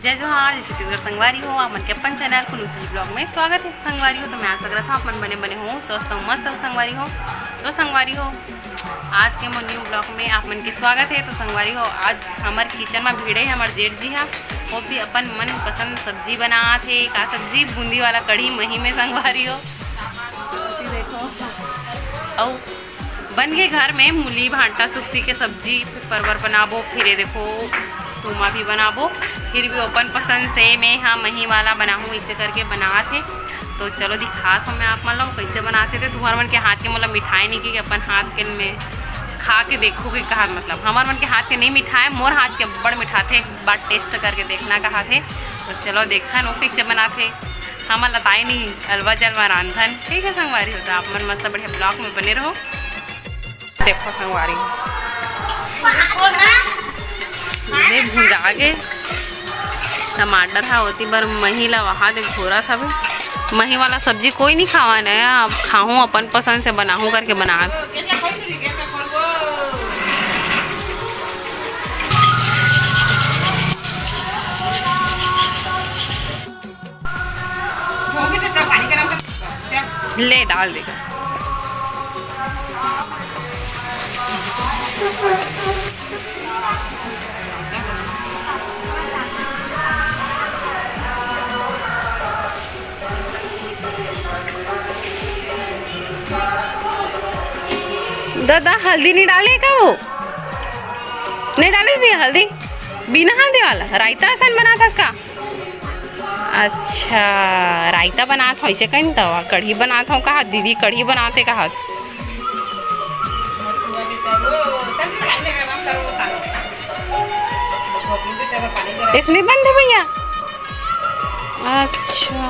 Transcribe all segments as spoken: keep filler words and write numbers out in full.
जय जोहार, जय छत्तीसगढ़ संगवारी हो, आप मन के अपन चैनल खुनुसी ब्लॉग में स्वागत है। संगवारी हो, तो मैं आशा करत हूँ आप मन बने बने हो, स्वस्थ हो, मस्त हो संगवारी हो। तो संगवारी हो, आज के मोर न्यू ब्लॉग में आप मन के स्वागत है। तो संगवारी हो, आज हमर किचन में भिड़े है हमर जेठ जी हा, वो भी अपन मनपसंद सब्जी बनात हे। का सब्जी? बूंदी वाला कढ़ी मही में संगवारी हो। देखो, अउ बन गे घर में मूली भांटा सुकसी के सब्जी, परवर बनाबो, फिर ये देखो तुमा भी बनाबो, फिर भी अपन पसंद से मैं हा मही वाला बनाहूँ, इसे करके बनात हे। तो चलो दिखात हूँ मैं आप मन ला कैसे बनात हे। तो तुम्हार मन के हाथ के मोला मिठाए नहीं कि अपन हाथ के में खा के देखो कि कहा, मतलब हमार मन के हाथ के नहीं मिठाए, मोर हाथ के बड़ मिठाथे, एक बार टेस्ट करके देखना कहा थे। तो चलो देखन वो कैसे बनात हे। हमन लताई नहीं, अलवा जलवा रांधन। ठीक है संगवारी हो, तो आप मन मस्त बढ़िया ब्लॉग में बने रहो। देखो संगवारी, ये भुंजा के टमाटर हा ओती बर मही ला वहा दे घोरत हवे। मही वाला सब्जी कोई नहीं खावा न, अब खाहूँ अपन पसंद से बनाहूँ करके बना। ले डाल दे। दादा हल्दी नहीं डाले का वो? नहीं डाले भी हल्दी? बिना हल्दी वाला रायता असन बनात हस का? अच्छा, रायता बनात हो, इसे कहीं तवा कढ़ी बनात हो कहा, दीदी कढ़ी बनाते कहा। इसने बंद है भैया। अच्छा,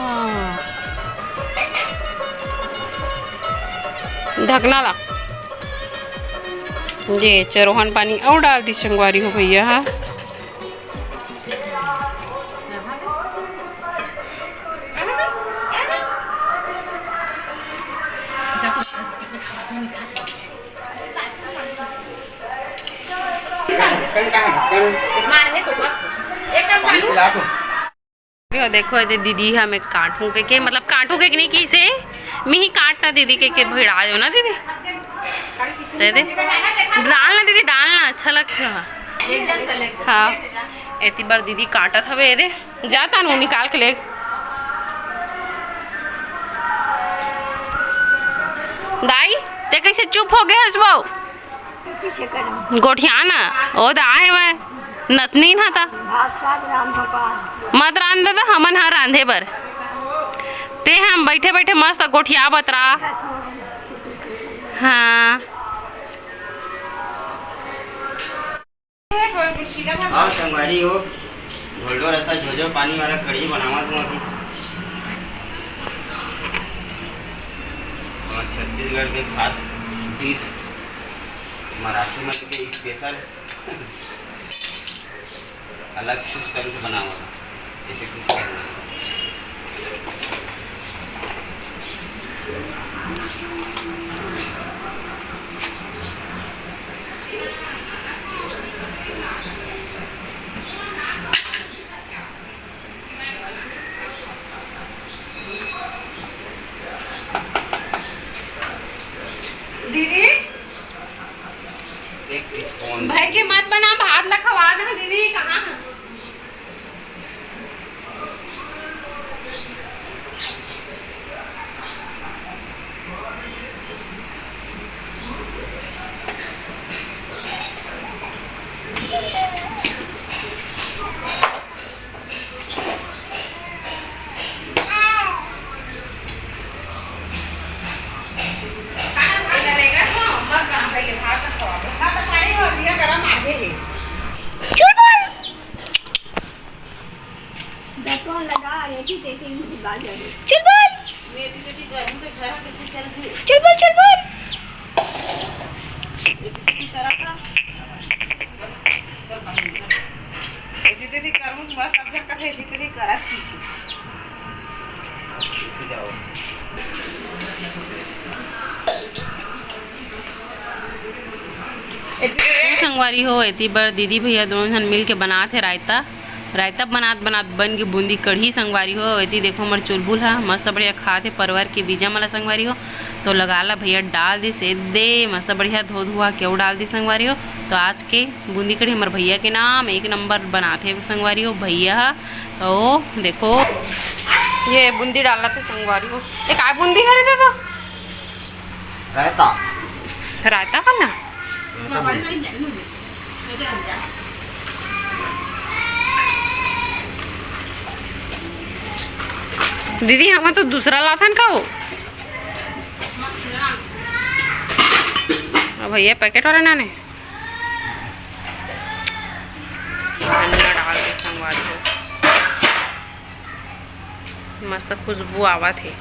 ढकना ला। ये चरोहन पानी और डाल दी संगवारी हो भैया। हाँ, देखो, देखो, ये दीदी हमें काटू के, के मतलब काटू के नहीं, किसे मिही काटना दीदी के, के भिड़ा दो ना दीदी। दे दे। डालना दीदी, डालना, अच्छा लगता है। हाँ, एती बार दीदी काटत हवे, दे। जा तानू निकाल के ले। दाई, ते कैसे चुप हो गए हस वो? गोठिया ना, ओ दा आहे मैं नतनी ना था। मत रांध दादा, हमन हर रांधे बर। ते हम बैठे बैठे मस्त गोठिया बतरा। हाँ। आओ संगवारी हो, ढोलडो रसा झोझो पानी वाला कढ़ी बनावत हूँ अभी। और छत्तीसगढ़ के खास डिश, मराठी मन के स्पेशल, अलग सिस्टम से बनावत। जैसे कुछ करना। दीदी, एक स्पून। भाई के मत बना, भात ला खवा दे दीदी, कहाँ है? चल बोल। चल बोल, चल बोल। संगवारी हो, एती बर दीदी भैया दोनों झन मिल के बनात हे रायता। रायता बनात बनात बन गे बूंदी कढ़ी संगवारी हो। एती देखो हमर चुलबुल ह मस्त बढ़िया खात हे परवर के बीजा मन ला संगवारी हो। तो लगा ला भैया डाल दिस ए दे मस्त बढ़िया धो धुआ के अउ डाल दिस संगवारी हो। तो आज के बूंदी कढ़ी हमर भैया के नाम एक नंबर बनात हे संगवारी हो भैया ह। तो देखो ये बूंदी डालना थे संगवारी हो। ये काय बूंदी हरे दे तो? रायता। रायता करना? रायता बूंदी। दीदी, हम तो दूसरा लाथन का हो। अब भैया पैकेट वाला ना ने। अंडा डाल के संगवारी हो। मस्त खुशबू आवत हे।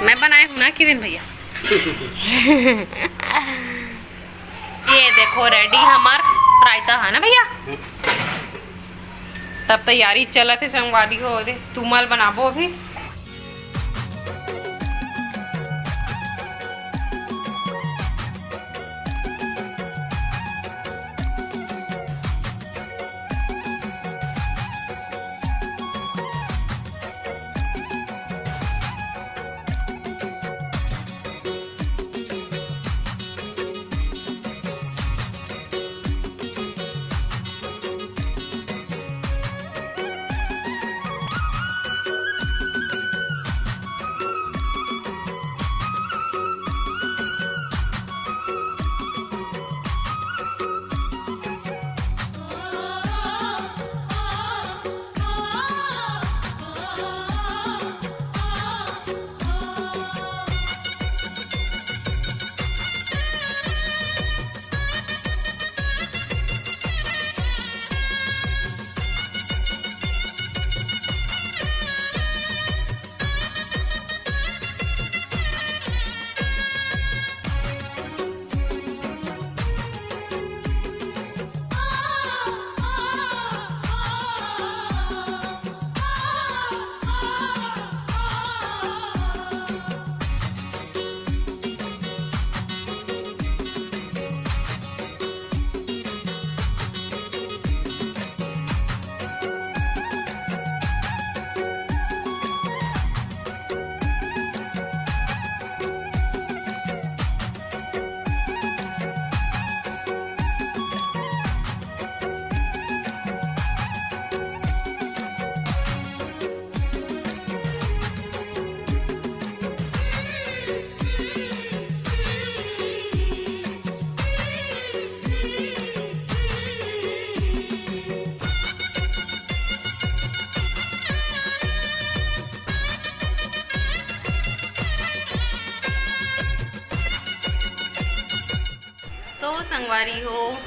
मैं बनाए हूँ ना किरण भैया। ये देखो रेडी हमार रायता है ना भैया। तब तैयारी चलत हे संगवारी हो, दे तुमल बनाबो अभी। तो संगवारी हो,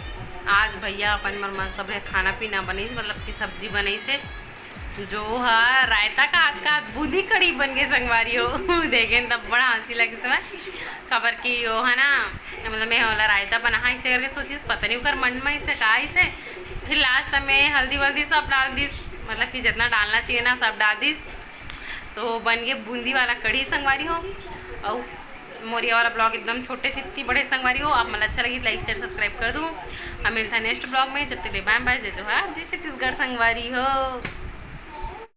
आज भैया अपन मन मस्त भैया खाना पीना बनइस, मतलब कि सब्जी बनइस हे, जो ह रायता का, का बूंदी कढ़ी बन गे संगवारी हो। देखेन तब बड़ा हंसी लगिस मैं, काबर कि वो है ना, मतलब मैं ओला रायता बनाहा इसे करके सोचिस, पता नहीं ओकर मन में इसे का इसे, फिर लास्ट में हल्दी वल्दी सब डाल दिस, मतलब कि जितना डालना चाहिए ना सब डाल दिस। तो बन गे बूंदी वाला कढ़ी संगवारी हो। अउ मोर ये वाला ब्लॉग एकदम छोटे से इतनी बड़े संगवारी हो, आप मन अच्छा लगी लाइक शेयर सब्सक्राइब कर दूँ। हम मिलता है नेक्स्ट ब्लॉग में, जब तक के लिए बाय बाय, जय जोहार, जय छत्तीसगढ़ संगवारी हो।